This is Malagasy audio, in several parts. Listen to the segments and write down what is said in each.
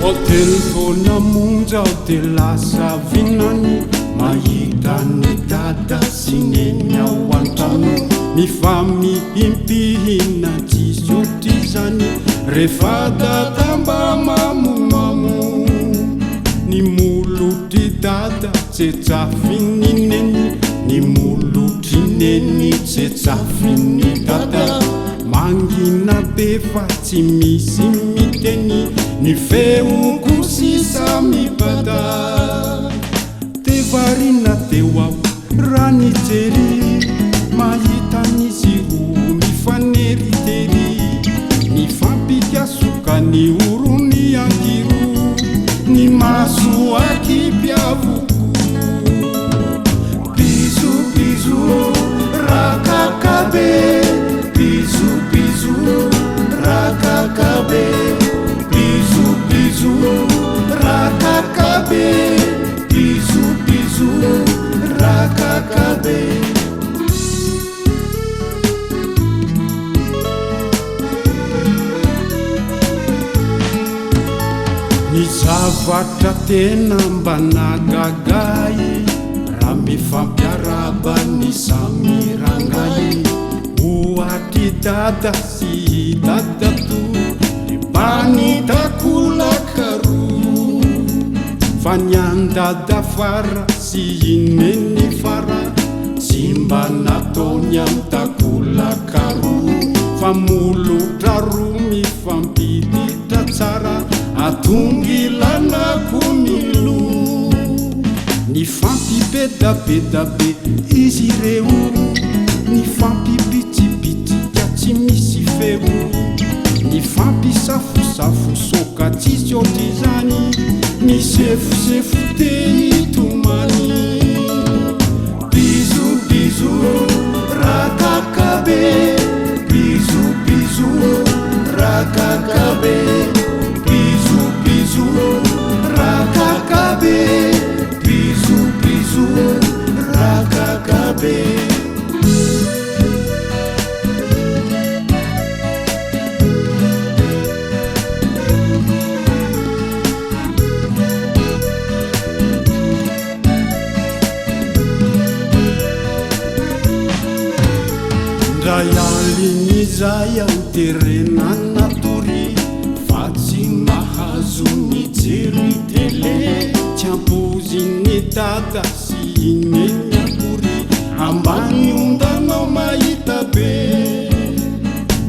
Vao 3 taona monja aho dia lasa vinany, mahita ny dada sy neny ao an-trano, mifamihimpihina tsisy ohatr'izany, rehefa dada mba mamomamo, ny molotry dada tsetsafin'ny neny, ny molotry neny tsetsafin'ny dada, mangina be fa tsy misy miteny, ny feoko sisa mibata. Dia variana teo aho raha nijery, mahita an'izy roa mifaneritery, mifampikasoka ny orony ankiroa, ny maso akipy avokoa. Bisous bisous rakakabe, bisous bisous rakakabe, bisous bisous rakakabe, bisous bisous rakakabe. Ny zavatra tena mba nahagaga ahy, raha mifampiarahaba ny samy rangahy, ohatry dada sy dadatoa, dia mba nitakolaka roa, fa ny an-dada fara sy i neny fara tsy mba nataony amin'ny takolaka roa, fa molotra roa mifampiditra tsara, atongilanako milo. Nifampibedabeda be izy ireo, nifampibitsibitsika tsy misy feo, nifampisafosafo soka tsisy ohatr'izany, misefosefo te hitomany. Bisous bisous rakakabe, bisous bisous rakakabe, bisous bisous rakakabe, bisous bisous rakakabe. Ndray aliny izay aho terena natory, fa tsy mahazo mijery télé, tsy ampoizin'ny dada sy i neny akory, ambany ondanao mahita be,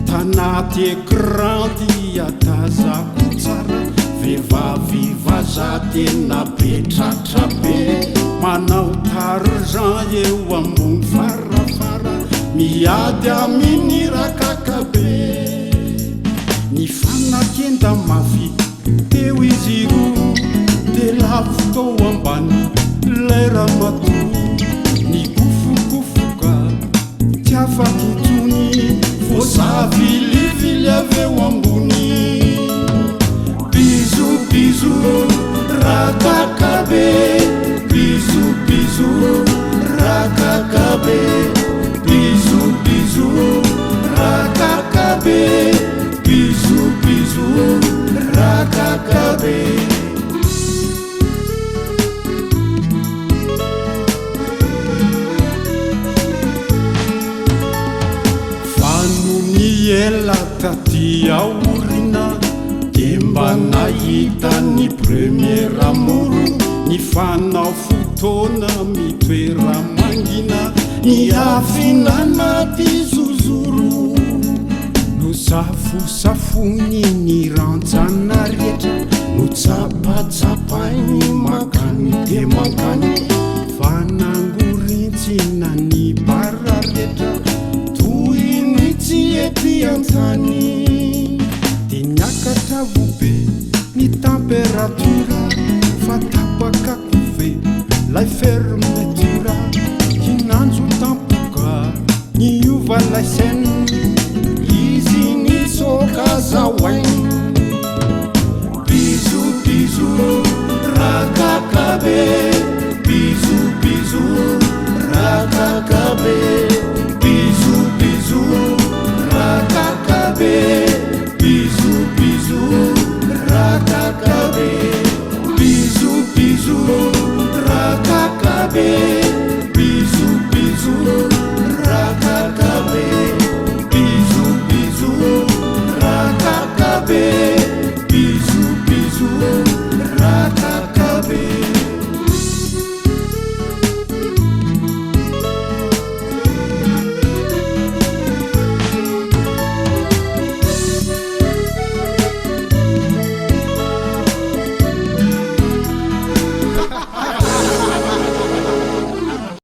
tanaty écran dia tazako tsara, vehivavy vazaha tena be tratra be, manao tarzan eo ambony farafara, miady amin'ny rakakabe. Nifanakenda mafy teo izy roa, dia lavo tao ambany lay ramatoa, nikofokofoka tsy afaka intsony, voasavilivily avy eo ambony. Bisous bisous rakakabe, bisous bisous rakakabe, bisous bisous rakakabe, bisous bisous rakakabe. Fa nony ela taty aoriana, dia mba nahita ny premier amour, nifanao fotoana mitoera mangina, ny afina anaty zozoro, nosafosafony ny rantsana rehetra, notsapatsapainy mankany de mankany, fa nangorintsina ny bara rehetra toy ny tsy ety an-tany. Dia niakatra vobe ny température, fa tapaka kove lay fermeture, kinanjo tampoka niova lay scène, izy nitsoka zahoainy. Bisous bisous rakakabe, bisous bisous rakakabe, bisous bisous rakakabe, bisous bisous rakakabe. be.